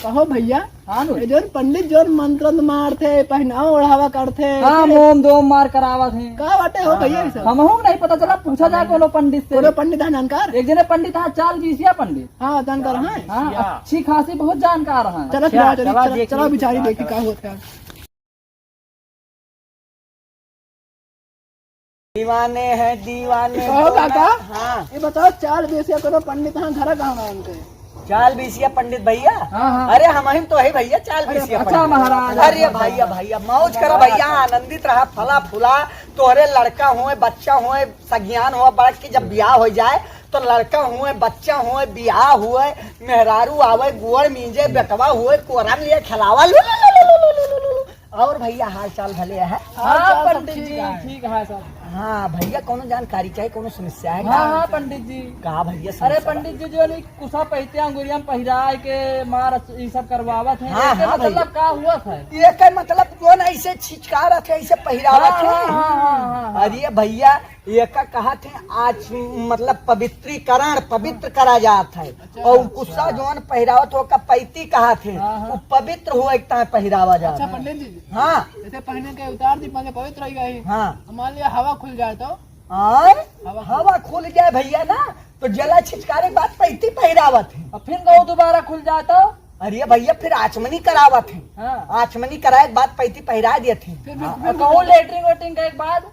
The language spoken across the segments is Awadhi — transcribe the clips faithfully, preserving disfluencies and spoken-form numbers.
कहो भइया, हाँ नु। ये जौन पंडित जौन मंत्र मारथे, पहिनावा ओढ़ावा करथे, हाँ, ऐसे मोम दोम मार करावत हैं। का बाटे हो भइया, हाँ, ये सब? हमहू के नहीं पता चला, पूछा जाए कोनो पंडित से। कोनो पंडित है जानकार? एक जने पंडित है, चाल बीसिया पंडित। हाँ, जानकार है। हाँ, अच्छी खासी बहुत जानकार है। चला, अच्छा, चला, चला, चला, चला, देखी, चला, बिचारी चला, देखी, चला। का होत है। दीवाने हैं, दीवाने कहो दोनों। काका, हाँ। ये बताओ, चाल बीसिया कोनो पंडित हाँ, घर कहाँ है उनके? चाल बीसिया पंडित भइया? हाँ, हाँ। अरे, हमहिन तो है भइया, चाल अरे, बीसिया अच्छा पंडित। महाराज, अरे अच्छा भइया, महाराज। भइया, मौज करा भइया, आनंदित रहा, फला फूला, तोहरे लड़का होए, बच्चा होए, सगियान होए, बड़ा के जब बियाह हो जाए, तो लड़का होए, बच्चा होए, बियाह होए, मेहरारू आवे, गोड़ मींजे, बेटवा होए, कोरा में लिए खेलावा, लू, लू, लू। और भइया, हाल चाल भले है? हाँ, हाल चाल सब पंडित ठीक जी, है। ठीक है सब। हाँ भइया, कोनो जानकारी चाहे, कोनो समस्या है हाँ, का? हाँ, पंडित जी। का भइया अरे समस्या बा? पंडित जी, जो नहीं कुसा पहिते अंगुरिया में पहिराए के मार ई सब करवावत है। हाँ, एके हाँ मतलब भइया। का हुआ था? एके मतलब जो ना ऐसे छिचका रखे, ऐसे पहिरावत हाँ, है। हाँ, हाँ, हाँ, हाँ, हाँ। अरे भइया, एका कहत है आज मतलब पवित्रीकरण, पवित्र करा जात है। अच्छा, और अच्छा। कुसा जौन पहिरावत हो का पैती कहत है, हाँ, हाँ। वो पवित्र हो एक ताए पहिरावा जात अच्छा, है। पंडित जी, हाँ। जैसे पहने के उतार दी, मान लो पवित्र हो गए। हाँ। मान लिया हवा खुल जाए तो? आय? हवा खुल हवा खुल जाए भइया ना, तो जला छिचकारे के बाद पैती पहिरावत है। और फिर गौ दोबारा खुल जाए तो? अरे भइया, फिर आचमनी करावत है। हाँ। आचमनी कराए के बाद पैती पहिरा देत है। फिर, फिर, हाँ। फिर और कहूँ लेटरिन वेटरिन के बाद?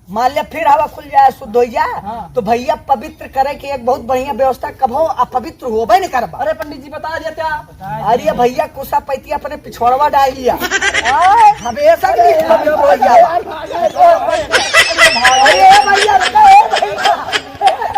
मान लिया फिर हवा खुल जाए, शुद्ध हो जाए, हाँ। तो भइया पवित्र करे के एक बहुत बढ़िया व्यवस्था, कभो अपवित्र होबे नहीं करबा। अरे पंडित जी बता दिया क्या? अरे भइया कुसा पैती अपने पिछोड़वा डाल लिया। आय। हमेशा के लिए पवित्र हो जाए। अरे भइया, रुको, ए भइया।